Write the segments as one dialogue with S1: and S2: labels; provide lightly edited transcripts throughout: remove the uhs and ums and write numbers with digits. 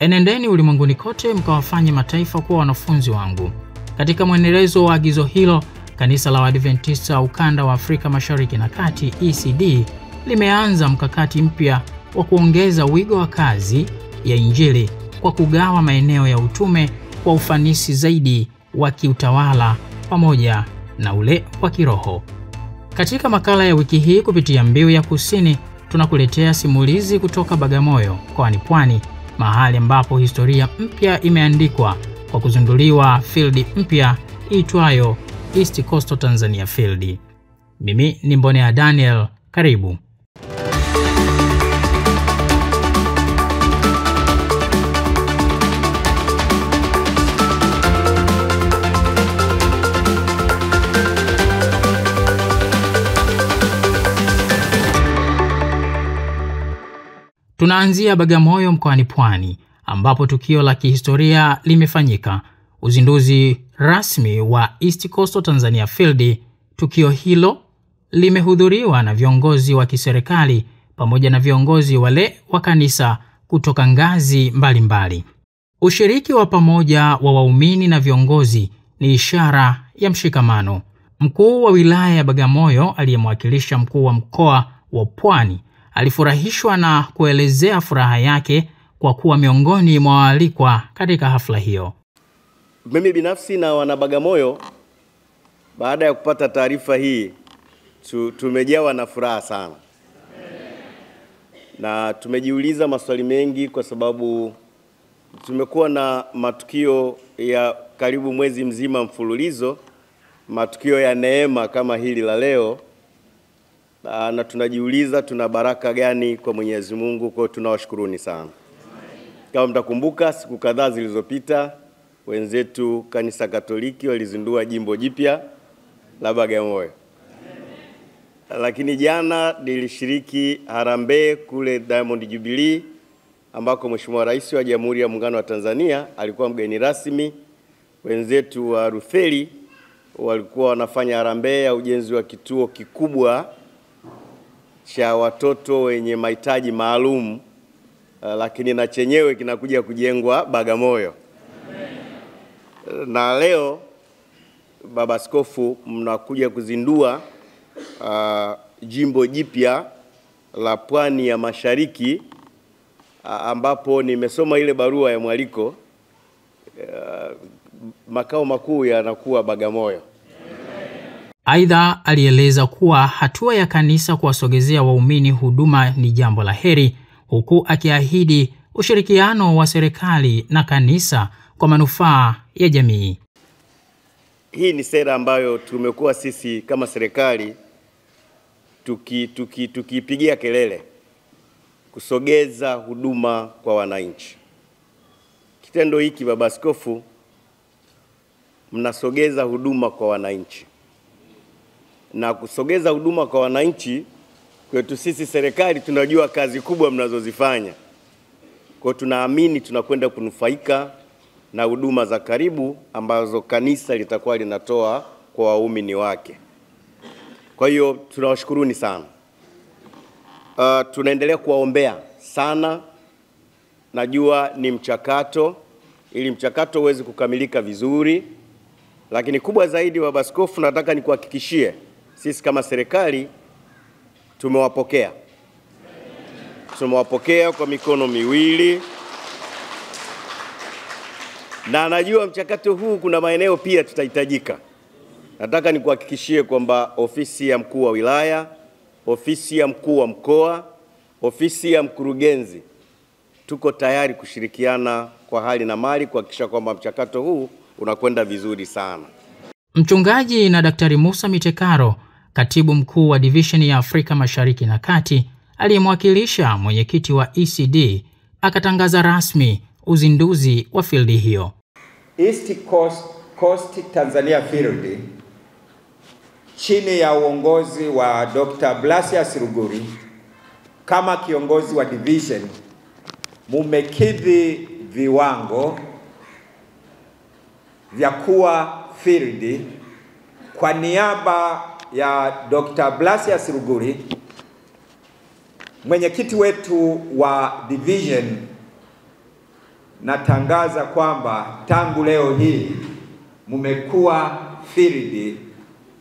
S1: enendeni ulimwenguni kote mkawafanye mataifa kuwa wanafunzi wangu. Katika mwendelezo wa agizo hilo, Kanisa la Waadventista Ukanda wa Afrika Mashariki na Kati ECD limeanza mkakati mpya wa kuongeza wigo wa kazi ya Injili kwa kugawa maeneo ya utume kwa ufanisi zaidi wa kiutawala pamoja na ule wa kiroho. Katika makala ya wiki hii kupitia Mbiu ya Kusini, tunakuletea simulizi kutoka Bagamoyo mkoani Pwani, mahali ambapo historia mpya imeandikwa kwa kuzinduliwa field mpya iitwayo East Coast Tanzania Field. Mimi ni Mbonea Daniel, karibu. Tunaanzia Bagamoyo mkoani Pwani, ambapo tukio la kihistoria limefanyika, uzinduzi rasmi wa East Coast Tanzania Field. Tukio hilo limehudhuriwa na viongozi wa kiserikali pamoja na viongozi wale wa kanisa kutoka ngazi mbalimbali. Ushiriki wa pamoja wa waumini na viongozi ni ishara ya mshikamano. Mkuu wa wilaya ya Bagamoyo aliyemwakilisha mkuu wa mkoa wa Pwani alifurahishwa na kuelezea furaha yake kwa kuwa miongoni mwa waalikwa katika hafla hiyo.
S2: Mimi binafsi na wana Bagamoyo, baada ya kupata taarifa hii, tumejawa na furaha sana. Na tumejiuliza maswali mengi kwa sababu tumekuwa na matukio ya karibu mwezi mzima mfululizo, matukio ya neema kama hili la leo. Na tunajiuliza tuna baraka gani kwa Mwenyezi Mungu. Kwa tunawashukuruni sana. Kama mtakumbuka, siku kadhaa zilizopita wenzetu Kanisa Katoliki walizindua jimbo jipya la Bagamoyo. Lakini jana nilishiriki harambee kule Diamond Jubilee, ambako Mheshimiwa Rais wa Jamhuri ya Muungano wa Tanzania alikuwa mgeni rasmi. Wenzetu wa Rutheli walikuwa wanafanya harambee ya ujenzi wa kituo kikubwa cha watoto wenye mahitaji maalum, lakini na chenyewe kinakuja kujengwa Bagamoyo. Na leo Baba Askofu mnakuja kuzindua jimbo jipya la Pwani ya Mashariki, ambapo nimesoma ile barua ya mwaliko, makao makuu yanakuwa Bagamoyo.
S1: Aidha, alieleza kuwa hatua ya kanisa kuwasogezea waumini huduma ni jambo la heri, huku akiahidi ushirikiano wa serikali na kanisa kwa manufaa ya jamii.
S2: Hii ni sera ambayo tumekuwa sisi kama serikali tukipigia kelele, kusogeza huduma kwa wananchi. Kitendo hiki Baba Askofu, mnasogeza huduma kwa wananchi. Na kusogeza huduma kwa wananchi kwetu sisi serikali tunajua kazi kubwa mnazozifanya. Kwa tunaamini tunakwenda kunufaika na huduma za karibu ambazo kanisa litakuwa linatoa kwa waumini wake. Kwa hiyo tunawashukuruni sana. Tunaendelea kuwaombea sana. Najua ni mchakato, ili mchakato uweze kukamilika vizuri. Lakini kubwa zaidi Baba Askofu, nataka nikuhakikishie sisi kama serikali tumewapokea. Tumewapokea kwa mikono miwili. Na najua mchakato huu kuna maeneo pia tutahitajika. Nataka nikuhakikishie kwamba ofisi ya mkuu wa wilaya, ofisi ya mkuu wa mkoa, ofisi ya mkurugenzi, tuko tayari kushirikiana kwa hali na mali kuhakikisha kwamba mchakato huu unakwenda vizuri sana.
S1: Mchungaji na Daktari Musa Mitekaro, katibu mkuu wa division ya Afrika Mashariki na Kati, aliyemwakilisha mwenyekiti wa ECD, akatangaza rasmi uzinduzi wa field hiyo.
S3: East Coast Tanzania Field chini ya uongozi wa Dr. Blasius Ruguri kama kiongozi wa division, mumekidhi viwango vya kuwa field. Kwa niaba ya Dr. Blasius Ruguri, mwenyekiti wetu wa division, Natangaza kwamba tangu leo hii mmekuwa field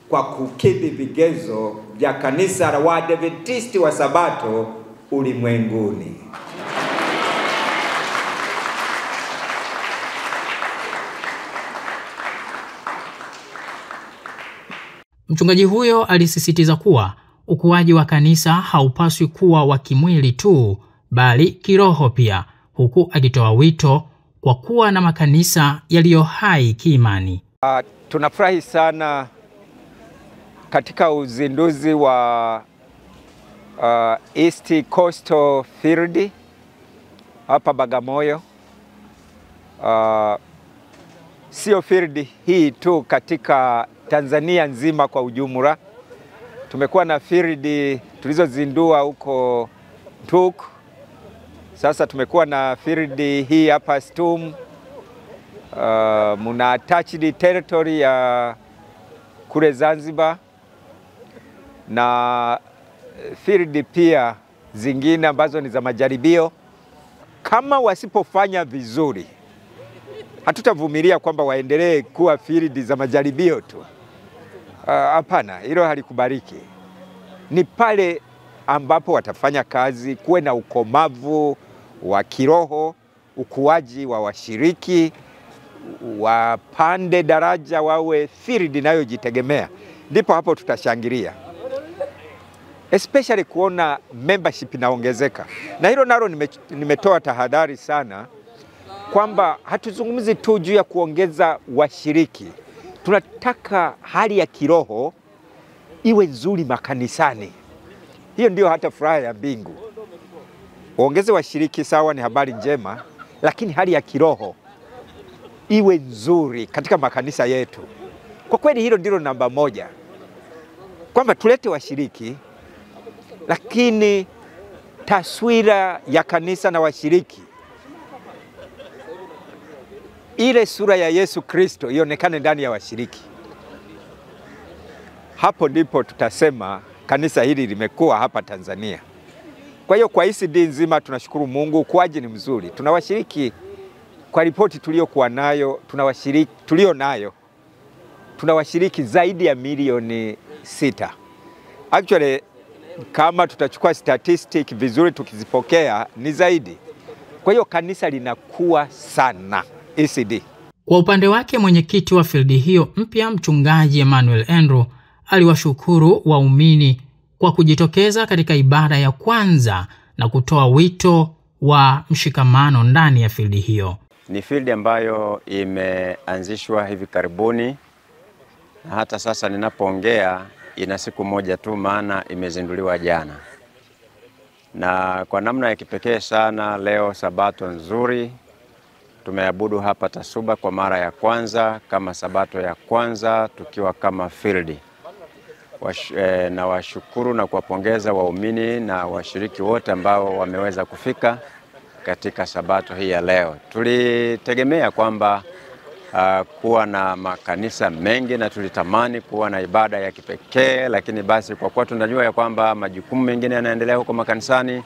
S3: kwa kukidhi vigezo vya kanisa la Waadventista wa Sabato ulimwenguni.
S1: Mchungaji huyo alisisitiza kuwa ukuaji wa kanisa haupaswi kuwa wa kimwili tu bali kiroho pia, huku akitoa wito kwa kuwa na makanisa yaliyo hai kiimani.
S3: Tunafurahi sana katika uzinduzi wa East Coastal Field hapa Bagamoyo. Sio field hii tu, katika Tanzania nzima kwa ujumla. Tumekuwa na field tulizozindua huko Tuk. Sasa tumekuwa na field hii hapa Stum. Muna attached territory ya kule Zanzibar na field pia zingine ambazo ni za majaribio. Kama wasipofanya vizuri, hatutavumilia kwamba waendelee kuwa field za majaribio tu. Hapana, hilo halikubaliki. Ni pale ambapo watafanya kazi, kuwe na ukomavu wa kiroho, ukuaji wa washiriki, wapande daraja, wawe field inayojitegemea. Ndipo hapo tutashangilia, especially kuona membership inaongezeka. Na hilo nalo nimetoa tahadhari sana kwamba hatuzungumzi tu juu ya kuongeza washiriki. Tunataka hali ya kiroho iwe nzuri makanisani. Hiyo ndio hata furaha ya mbingu. Uongeze washiriki sawa, ni habari njema, lakini hali ya kiroho iwe nzuri katika makanisa yetu. Kwa kweli hilo ndilo namba moja, kwamba tulete washiriki, lakini taswira ya kanisa na washiriki, ile sura ya Yesu Kristo ionekane ndani ya washiriki. Hapo ndipo tutasema kanisa hili limekuwa hapa Tanzania. Kwa hiyo kwa ECD nzima tunashukuru Mungu, ukuaji ni mzuri. Tunawashiriki kwa ripoti tuliyokuwa nayo, tunawashiriki tulio nayo, tunawashiriki zaidi ya 6 milioni. Actually kama tutachukua statistic vizuri tukizipokea ni zaidi. Kwa hiyo kanisa linakuwa sana ECD.
S1: Kwa upande wake, mwenyekiti wa field hiyo mpya Mchungaji Emmanuel Andrew aliwashukuru waumini kwa kujitokeza katika ibada ya kwanza na kutoa wito wa mshikamano ndani ya field hiyo.
S4: Ni field ambayo imeanzishwa hivi karibuni na hata sasa ninapoongea ina siku moja tu, maana imezinduliwa jana. Na kwa namna ya kipekee sana leo, sabato nzuri, tumeabudu hapa Tasuba kwa mara ya kwanza kama sabato ya kwanza tukiwa kama field. Na washukuru na kuwapongeza waumini na washiriki wote ambao wameweza kufika katika sabato hii ya leo. Tulitegemea kwamba kuwa na makanisa mengi na tulitamani kuwa na ibada ya kipekee, lakini basi kwa kuwa tunajua ya kwamba majukumu mengine yanaendelea huko makanisani,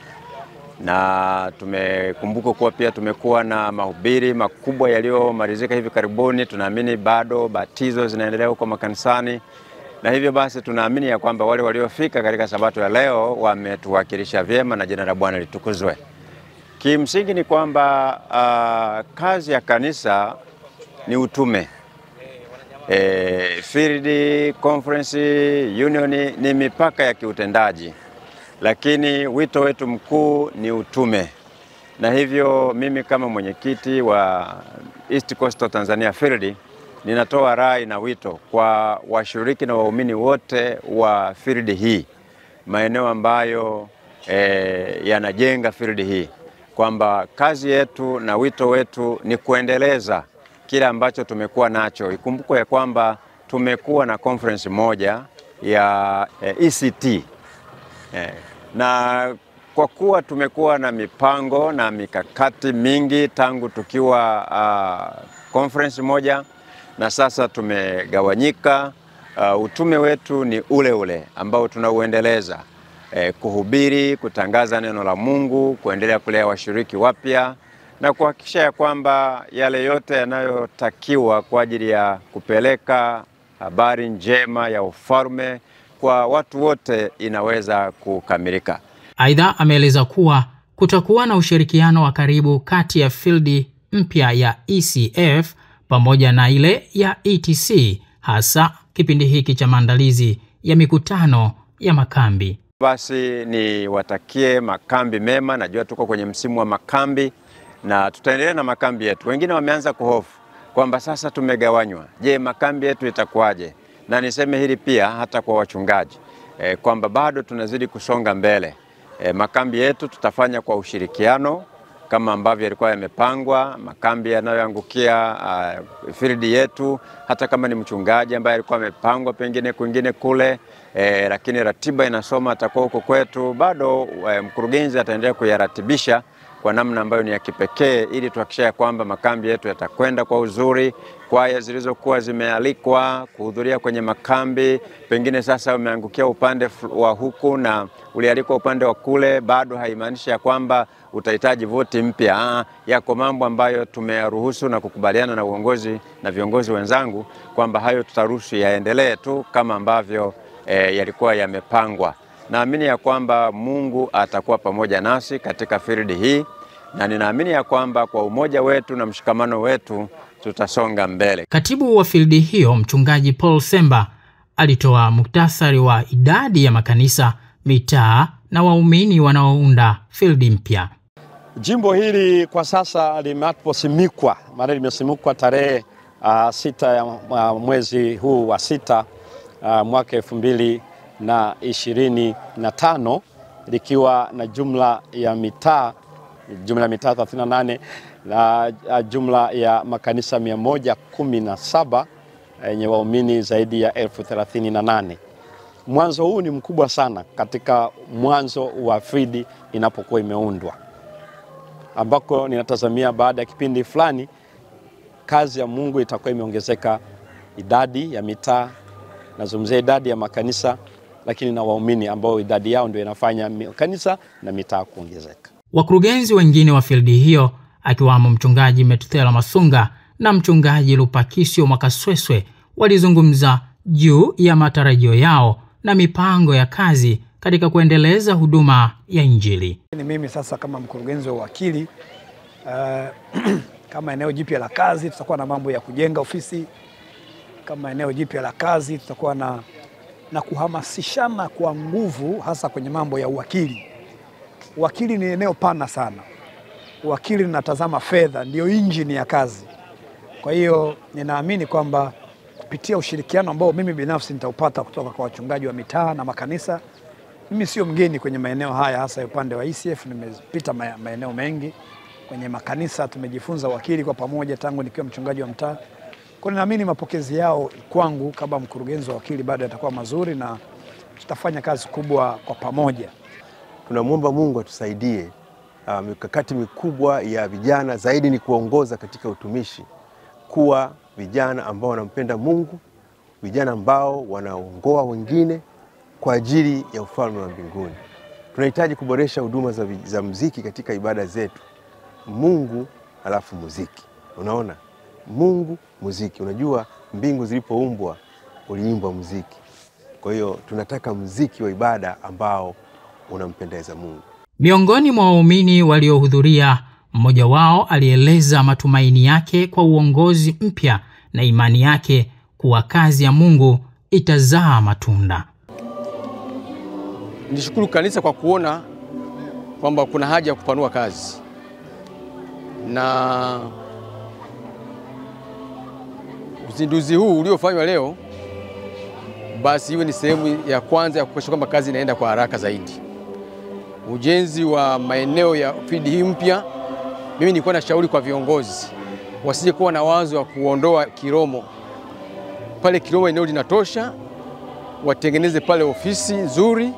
S4: na tumekumbuka kuwa pia tumekuwa na mahubiri makubwa yaliyomalizika hivi karibuni. Tunaamini bado batizo zinaendelea huko makanisani, na hivyo basi tunaamini ya kwamba wale waliofika katika sabato ya leo wametuwakilisha vyema na jina la Bwana litukuzwe. Kimsingi ni kwamba kazi ya kanisa ni utume. Field, conference, union ni mipaka ya kiutendaji, lakini wito wetu mkuu ni utume. Na hivyo mimi kama mwenyekiti wa East Coastal Tanzania Field ninatoa rai na wito kwa washiriki na waumini wote wa field hii, maeneo ambayo yanajenga field hii, kwamba kazi yetu na wito wetu ni kuendeleza kile ambacho tumekuwa nacho. Ikumbukwe ya kwamba tumekuwa na conference moja ya ECT na kwa kuwa tumekuwa na mipango na mikakati mingi tangu tukiwa conference moja na sasa tumegawanyika, utume wetu ni ule ule ambao tunauendeleza, kuhubiri, kutangaza neno la Mungu, kuendelea kulea washiriki wapya na kuhakikisha ya kwamba yale yote yanayotakiwa kwa ajili ya kupeleka habari njema ya ufalme kwa watu wote inaweza kukamilika.
S1: Aidha, ameeleza kuwa kutakuwa na ushirikiano wa karibu kati ya field mpya ya ECF pamoja na ile ya ETC, hasa kipindi hiki cha maandalizi ya mikutano ya makambi.
S4: Basi niwatakie makambi mema. Najua tuko kwenye msimu wa makambi na tutaendelea na makambi yetu. Wengine wameanza kuhofu kwamba sasa tumegawanywa, je, makambi yetu itakuwaje? Na niseme hili pia hata kwa wachungaji kwamba bado tunazidi kusonga mbele. Makambi yetu tutafanya kwa ushirikiano kama ambavyo yalikuwa yamepangwa. Makambi yanayoangukia field yetu, hata kama ni mchungaji ambaye alikuwa amepangwa pengine kwingine kule, lakini ratiba inasoma atakuwa huko kwetu, bado mkurugenzi ataendelea kuyaratibisha kwa namna ambayo ni ya kipekee ili tuhakikishe kwamba makambi yetu yatakwenda kwa uzuri. Kwaya zilizokuwa zimealikwa kuhudhuria kwenye makambi, pengine sasa umeangukia upande wa huku na ulialikwa upande wa kule, bado haimaanishi ya kwamba utahitaji voti mpya. Yako mambo ambayo tumeyaruhusu na kukubaliana na uongozi na viongozi wenzangu kwamba hayo tutaruhusu yaendelee tu kama ambavyo yalikuwa yamepangwa. Naamini ya kwamba Mungu atakuwa pamoja nasi katika field hii, na ninaamini ya kwamba kwa umoja wetu na mshikamano wetu tutasonga mbele.
S1: Katibu wa field hiyo Mchungaji Paul Semba alitoa muktasari wa idadi ya makanisa, mitaa na waumini wanaounda field mpya.
S5: Jimbo hili kwa sasa limeposimikwa, maana limesimikwa tarehe 6 ya mwezi huu wa 6 mwaka 2025, likiwa na jumla ya mitaa 38 na jumla ya makanisa 117 yenye waumini zaidi ya 38,000. Mwanzo huu ni mkubwa sana katika mwanzo wa field inapokuwa imeundwa, ambako ninatazamia baada ya kipindi fulani kazi ya Mungu itakuwa imeongezeka, idadi ya mitaa, nazungumzia idadi ya makanisa, lakini na waumini ambao idadi yao ndio inafanya kanisa na mitaa kuongezeka.
S1: Wakurugenzi wengine wa field hiyo akiwamo Mchungaji Metuthela Masunga na Mchungaji Lupakisio Mwakasweswe walizungumza juu ya matarajio yao na mipango ya kazi katika kuendeleza huduma ya Injili.
S6: Ni mimi sasa kama mkurugenzi wa wakili, kama eneo jipya la kazi tutakuwa na mambo ya kujenga ofisi. Kama eneo jipya la kazi tutakuwa na kuhamasishana kwa nguvu, hasa kwenye mambo ya uwakili. Uwakili ni eneo pana sana. Uwakili linatazama fedha, ndio injini ya kazi. Kwa hiyo ninaamini kwamba kupitia ushirikiano ambao mimi binafsi nitaupata kutoka kwa wachungaji wa mitaa na makanisa, mimi sio mgeni kwenye maeneo haya, hasa upande wa ECF nimepita maeneo mengi. Kwenye makanisa tumejifunza wakili kwa pamoja tangu nikiwa mchungaji wa mtaa. Kwa ninaamini mapokezi yao kwangu kama mkurugenzi wa wakili bado yatakuwa mazuri na tutafanya kazi kubwa kwa pamoja.
S7: Tunamuomba Mungu atusaidie. Mikakati mikubwa ya vijana zaidi ni kuongoza katika utumishi, kuwa vijana ambao wanampenda Mungu, vijana ambao wanaongoa wengine kwa ajili ya ufalme wa mbinguni. Tunahitaji kuboresha huduma za muziki katika ibada zetu. Mungu alafu muziki. Unaona? Mungu, muziki. Unajua mbingu zilipoumbwa uliimbwa muziki. Kwa hiyo tunataka muziki wa ibada ambao unampendeza Mungu.
S1: Miongoni mwa waumini waliohudhuria, mmoja wao alieleza matumaini yake kwa uongozi mpya na imani yake kuwa kazi ya Mungu itazaa matunda.
S8: Nishukuru kanisa kwa kuona kwamba kuna haja ya kupanua kazi, na uzinduzi huu uliofanywa leo basi iwe ni sehemu ya kwanza ya kuhakikisha kwamba kazi inaenda kwa haraka zaidi. Ujenzi wa maeneo ya field hii mpya, mimi nilikuwa na shauri kwa viongozi wasije kuwa na wazo wa kuondoa Kiromo. Pale Kiromo eneo linatosha, watengeneze pale ofisi nzuri,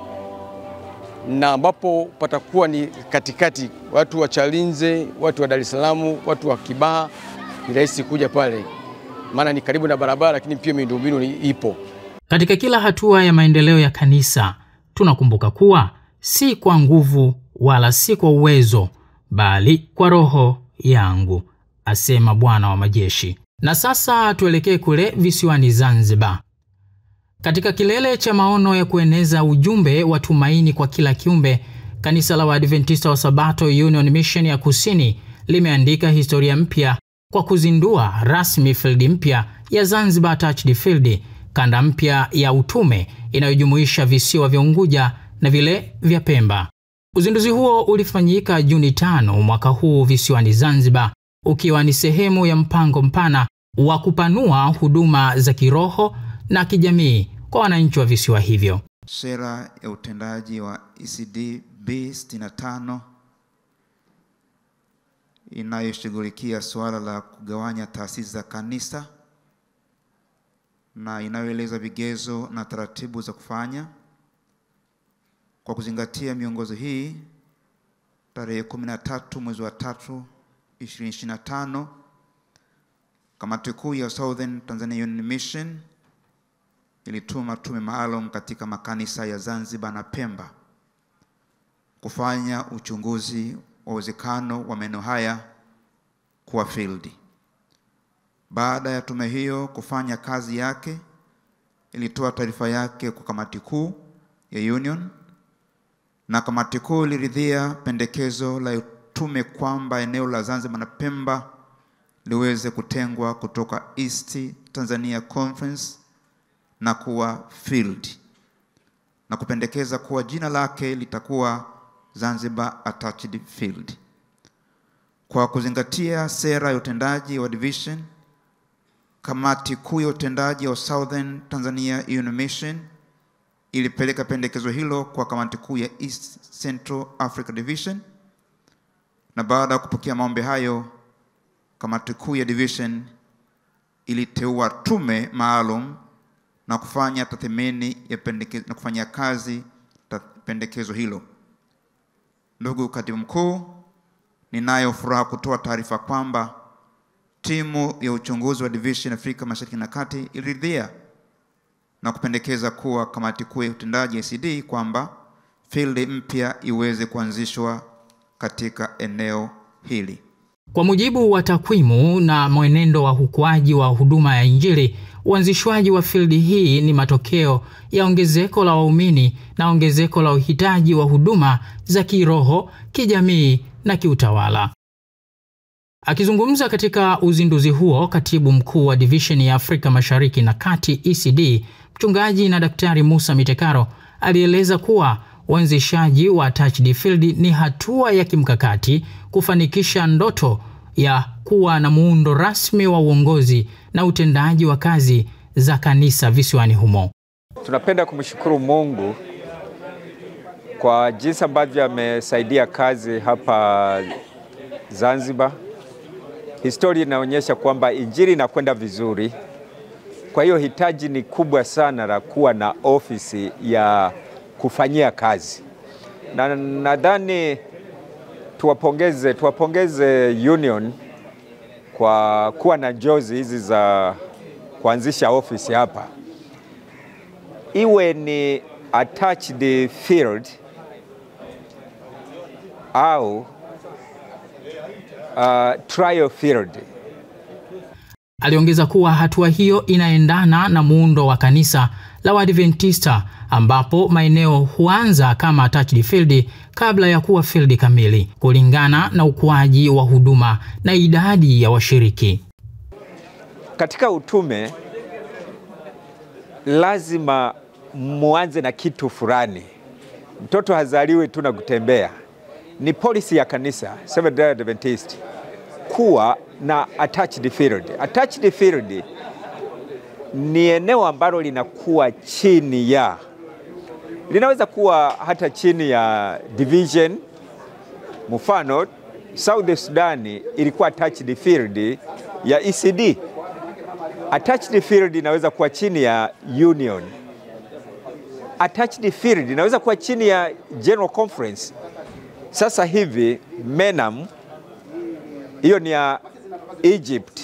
S8: na ambapo patakuwa ni katikati, watu wa Chalinze, watu wa Dar es Salaam, watu wa Kibaha ni rahisi kuja pale, maana ni karibu na barabara, lakini pia miundombinu ipo.
S1: Katika kila hatua ya maendeleo ya kanisa, tunakumbuka kuwa si kwa nguvu wala si kwa uwezo, bali kwa Roho yangu, asema Bwana wa majeshi. Na sasa tuelekee kule visiwani Zanzibar. Katika kilele cha maono ya kueneza ujumbe wa tumaini kwa kila kiumbe, kanisa la Waadventista wa Sabato Union Mission ya Kusini limeandika historia mpya kwa kuzindua rasmi field mpya ya Zanzibar Attached Field, kanda mpya ya utume inayojumuisha visiwa vya Unguja na vile vya Pemba. Uzinduzi huo ulifanyika Juni 5 mwaka huu visiwani Zanzibar, ukiwa ni sehemu ya mpango mpana wa kupanua huduma za kiroho na kijamii kwa wananchi wa visiwa hivyo.
S9: Sera ya utendaji wa ECD B65 inayoshughulikia suala la kugawanya taasisi za kanisa na inayoeleza vigezo na taratibu za kufanya. Kwa kuzingatia miongozo hii, tarehe 13 mwezi wa 3 2025, Kamati Kuu ya Southern Tanzania Union Mission ilituma tume maalum katika makanisa ya Zanzibar na Pemba kufanya uchunguzi wa uwezekano wa maeneo haya kuwa field. Baada ya tume hiyo kufanya kazi yake, ilitoa taarifa yake kwa Kamati Kuu ya Union, na Kamati Kuu iliridhia pendekezo la tume kwamba eneo la Zanzibar na Pemba liweze kutengwa kutoka East Tanzania Conference na kuwa field, na kupendekeza kuwa jina lake litakuwa Zanzibar Attached Field. Kwa kuzingatia sera ya utendaji wa division, Kamati Kuu ya Utendaji wa Southern Tanzania Union Mission ilipeleka pendekezo hilo kwa Kamati Kuu ya East Central Africa Division, na baada ya kupokea maombi hayo, Kamati Kuu ya Division iliteua tume maalum na kufanya tathmini ya pendekezo na kufanya kazi pendekezo hilo. Ndugu Katibu Mkuu, ninayo furaha kutoa taarifa kwamba timu ya uchunguzi wa Division Afrika Mashariki na Kati iliridhia na kupendekeza kuwa Kamati Kuu ya Utendaji ECD kwamba field mpya iweze kuanzishwa katika eneo hili.
S1: Kwa mujibu wa takwimu na mwenendo wa ukuaji wa huduma ya Injili, uanzishwaji wa field hii ni matokeo ya ongezeko la waumini na ongezeko la uhitaji wa huduma za kiroho, kijamii na kiutawala. Akizungumza katika uzinduzi huo, Katibu Mkuu wa Division ya Afrika Mashariki na Kati ECD, Mchungaji na Daktari Musa Mitekaro alieleza kuwa uanzishaji wa Attached Field ni hatua ya kimkakati kufanikisha ndoto ya kuwa na muundo rasmi wa uongozi na utendaji wa kazi za kanisa visiwani humo.
S3: Tunapenda kumshukuru Mungu kwa jinsi ambavyo amesaidia kazi hapa Zanzibar. Historia inaonyesha kwamba Injili inakwenda vizuri. Kwa hiyo hitaji ni kubwa sana la kuwa na ofisi ya kufanyia kazi. Na nadhani tuwapongeze Union kwa kuwa na njozi hizi za kuanzisha ofisi hapa. Iwe ni attached field au trial field.
S1: Aliongeza kuwa hatua hiyo inaendana na muundo wa kanisa la Waadventista ambapo maeneo huanza kama attached field kabla ya kuwa field kamili kulingana na ukuaji wa huduma na idadi ya washiriki.
S3: Katika utume lazima muanze na kitu fulani. Mtoto hazaliwi tu na kutembea. Ni policy ya kanisa Seventh Day Adventist kuwa na attached field. Attached field ni eneo ambalo linakuwa chini ya, linaweza kuwa hata chini ya division. Mfano, South Sudan ilikuwa attached field ya ECD. Attached field inaweza kuwa chini ya union. Attached field inaweza kuwa chini ya General Conference. Sasa hivi MENAM, hiyo ni ya Egypt,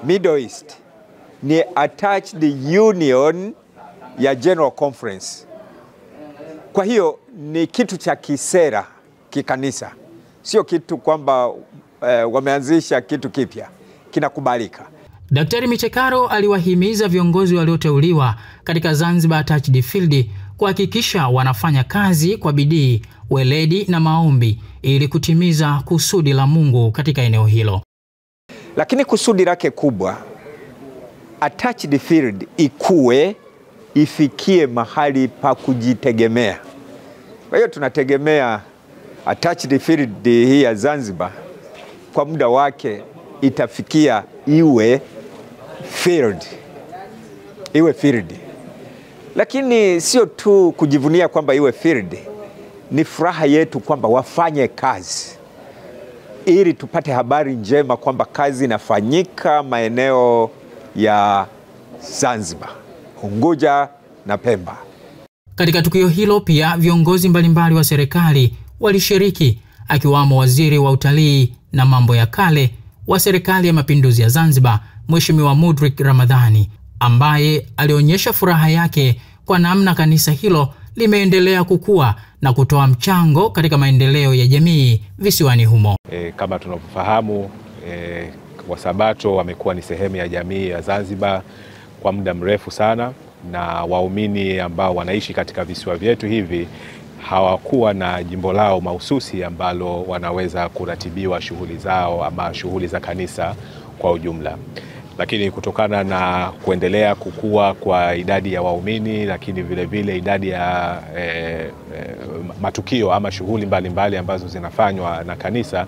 S3: Middle East, ni attached union ya General Conference. Kwa hiyo ni kitu cha kisera kikanisa, sio kitu kwamba wameanzisha kitu kipya kinakubalika.
S1: Daktari Mitekaro aliwahimiza viongozi walioteuliwa katika Zanzibar Attached Field kuhakikisha wanafanya kazi kwa bidii, weledi na maombi ili kutimiza kusudi la Mungu katika eneo hilo.
S3: Lakini kusudi lake kubwa, Attached Field ikue, ifikie mahali pa kujitegemea. Kwa hiyo tunategemea Attached Field hii ya Zanzibar kwa muda wake itafikia iwe field. Iwe field. Lakini sio tu kujivunia kwamba iwe field, ni furaha yetu kwamba wafanye kazi ili tupate habari njema kwamba kazi inafanyika maeneo ya Zanzibar, Unguja na Pemba.
S1: Katika tukio hilo pia viongozi mbalimbali wa serikali walishiriki, akiwamo Waziri wa Utalii na Mambo ya Kale wa Serikali ya Mapinduzi ya Zanzibar, Mheshimiwa Mudrik Ramadhani, ambaye alionyesha furaha yake kwa namna kanisa hilo limeendelea kukua na kutoa mchango katika maendeleo ya jamii visiwani humo.
S10: Kama tunavyofahamu, Wasabato wamekuwa ni sehemu ya jamii ya Zanzibar kwa muda mrefu sana, na waumini ambao wanaishi katika visiwa vyetu hivi hawakuwa na jimbo lao mahususi ambalo wanaweza kuratibiwa shughuli zao ama shughuli za kanisa kwa ujumla. Lakini kutokana na kuendelea kukua kwa idadi ya waumini, lakini vile vile idadi ya matukio ama shughuli mbalimbali ambazo zinafanywa na kanisa,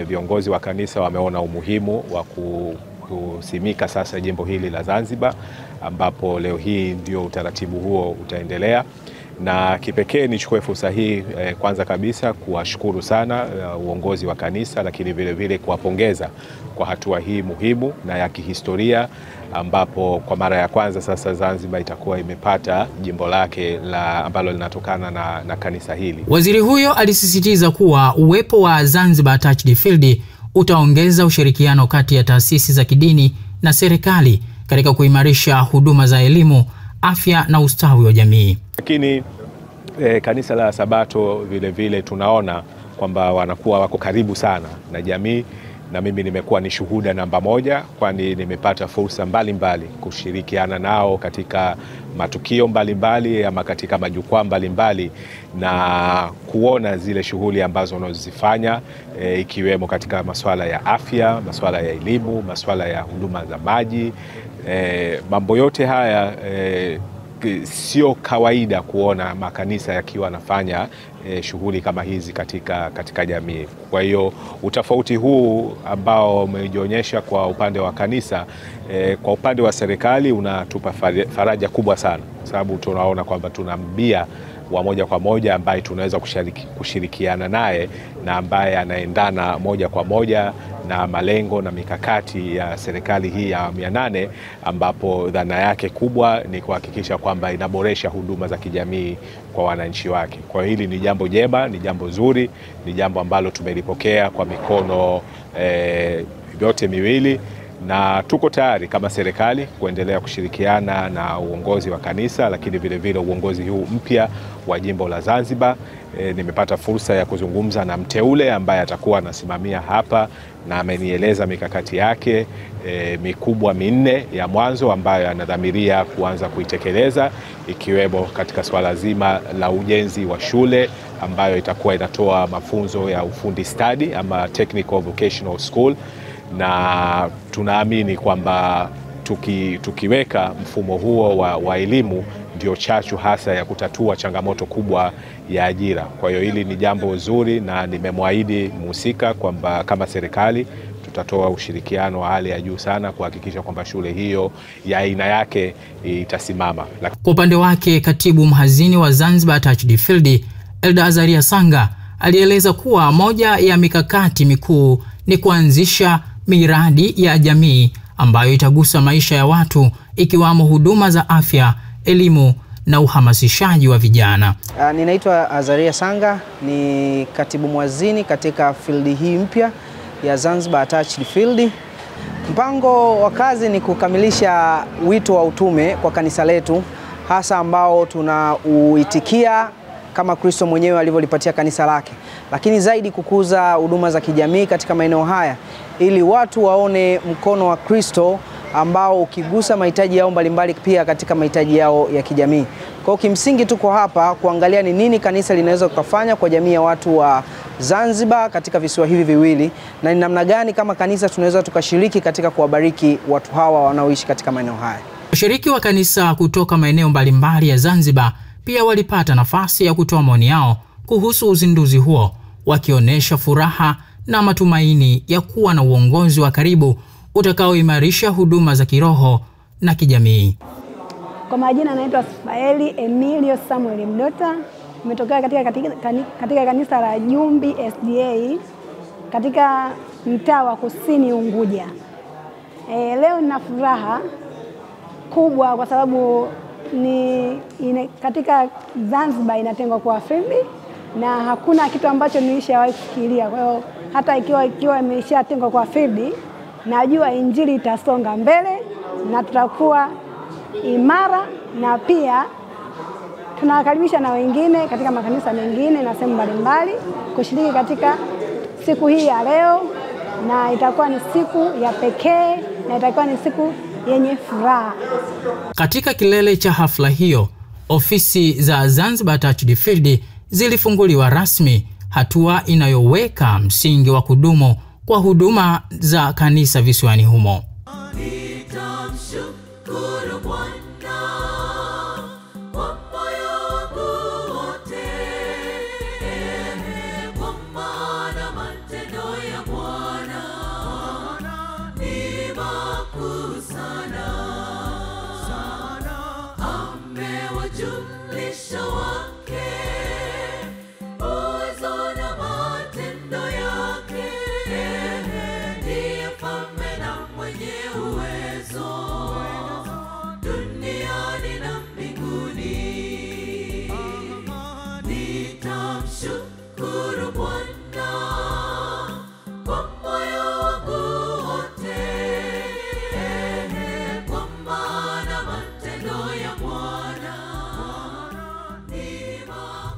S10: viongozi wa kanisa wameona umuhimu wa kusimika sasa jimbo hili la Zanzibar, ambapo leo hii ndio utaratibu huo utaendelea. Na kipekee nichukue fursa hii kwanza kabisa kuwashukuru sana uongozi wa kanisa, lakini vile vile kuwapongeza kwa hatua hii muhimu na ya kihistoria, ambapo kwa mara ya kwanza sasa Zanzibar itakuwa imepata jimbo lake la ambalo linatokana na kanisa hili.
S1: Waziri huyo alisisitiza kuwa uwepo wa Zanzibar Attached Field utaongeza ushirikiano kati ya taasisi za kidini na serikali katika kuimarisha huduma za elimu, afya na ustawi wa jamii.
S10: Lakini kanisa la Sabato vile vile tunaona kwamba wanakuwa wako karibu sana na jamii, na mimi nimekuwa ni shuhuda namba moja, kwani nimepata fursa mbalimbali kushirikiana nao katika matukio mbalimbali ama katika majukwaa mbalimbali na kuona zile shughuli ambazo wanazifanya, ikiwemo katika masuala ya afya, masuala ya elimu, masuala ya huduma za maji. Mambo yote haya sio kawaida kuona makanisa yakiwa yanafanya shughuli kama hizi katika jamii. Kwa hiyo utofauti huu ambao umejionyesha kwa upande wa kanisa, kwa upande wa serikali unatupa faraja kubwa sana, sababu tunaona kwamba tuna mbia wa moja kwa moja ambaye tunaweza kushirikiana naye na ambaye anaendana moja kwa moja na malengo na mikakati ya serikali hii ya awamu ya 8, ambapo dhana yake kubwa ni kuhakikisha kwamba inaboresha huduma za kijamii kwa wananchi wake. Kwa hili ni jambo jema, ni jambo zuri, ni jambo ambalo tumelipokea kwa mikono yote miwili, na tuko tayari kama serikali kuendelea kushirikiana na uongozi wa kanisa, lakini vile vile uongozi huu mpya wa jimbo la Zanzibar. Nimepata fursa ya kuzungumza na mteule ambaye atakuwa anasimamia hapa, na amenieleza mikakati yake mikubwa minne ya mwanzo ambayo anadhamiria kuanza kuitekeleza, ikiwemo katika swala zima la ujenzi wa shule ambayo itakuwa inatoa mafunzo ya ufundi stadi ama Technical Vocational School. Na tunaamini kwamba tukiweka mfumo huo wa elimu ndio chachu hasa ya kutatua changamoto kubwa ya ajira. Kwa hiyo hili ni jambo zuri, na nimemwahidi mhusika kwamba kama serikali tutatoa ushirikiano wa hali ya juu sana kuhakikisha kwamba shule hiyo ya aina yake itasimama.
S1: Kwa upande wake, katibu mhazini wa Zanzibar Attached Field Elda Azaria Sanga alieleza kuwa moja ya mikakati mikuu ni kuanzisha miradi ya jamii ambayo itagusa maisha ya watu, ikiwamo huduma za afya, elimu na uhamasishaji wa vijana.
S11: Ninaitwa Azaria Sanga, ni katibu mwazini katika field hii mpya ya Zanzibar Attached Field. Mpango wa kazi ni kukamilisha wito wa utume kwa kanisa letu, hasa ambao tunauitikia kama Kristo mwenyewe alivyolipatia kanisa lake. lakini zaidi kukuza huduma za kijamii katika maeneo haya ili watu waone mkono wa Kristo ambao ukigusa mahitaji yao mbalimbali pia katika mahitaji yao ya kijamii. Kwa kimsingi tuko hapa kuangalia ni nini kanisa linaweza kufanya kwa jamii ya watu wa Zanzibar katika visiwa hivi viwili, na ni namna gani kama kanisa tunaweza tukashiriki katika kuwabariki watu hawa wanaoishi katika maeneo haya.
S1: Washiriki wa kanisa kutoka maeneo mbalimbali ya Zanzibar pia walipata nafasi ya kutoa maoni yao kuhusu uzinduzi huo, wakionyesha furaha na matumaini ya kuwa na uongozi wa karibu utakaoimarisha huduma za kiroho na kijamii.
S12: Kwa majina naitwa Sifaeli Emilio Samuel Mdota, nimetokea katika kanisa la Jumbi SDA katika mtaa wa Kusini Unguja. Leo nina furaha kubwa kwa sababu katika Zanzibar inatengwa kwa field na hakuna kitu ambacho nilishawahi kufikiria. Kwa hiyo hata ikiwa imeshatengwa kwa field, najua injili itasonga mbele na tutakuwa imara, na pia tunawakaribisha na wengine katika makanisa mengine na sehemu mbalimbali kushiriki katika siku hii ya leo, na itakuwa ni siku ya pekee na itakuwa ni siku yenye furaha.
S1: Katika kilele cha hafla hiyo, ofisi za Zanzibar Attached Field zilifunguliwa rasmi, hatua inayoweka msingi wa kudumu kwa huduma za kanisa visiwani humo.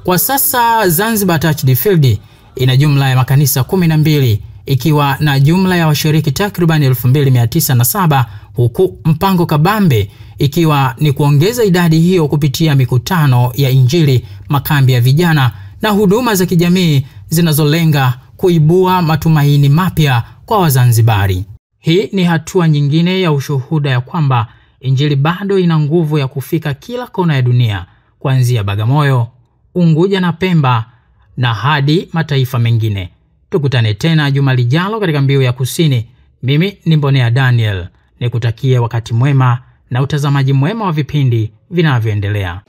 S1: Kwa sasa Zanzibar Attached Field ina jumla ya makanisa 12 ikiwa na jumla ya washiriki takriban 2907, huku mpango kabambe ikiwa ni kuongeza idadi hiyo kupitia mikutano ya injili, makambi ya vijana na huduma za kijamii zinazolenga kuibua matumaini mapya kwa Wazanzibari. Hii ni hatua nyingine ya ushuhuda ya kwamba injili bado ina nguvu ya kufika kila kona ya dunia, kuanzia Bagamoyo, Unguja na Pemba na hadi mataifa mengine. Tukutane tena juma lijalo katika Mbiu ya Kusini. Mimi ni Mbonea Daniel, nikutakie wakati mwema na utazamaji mwema wa vipindi vinavyoendelea.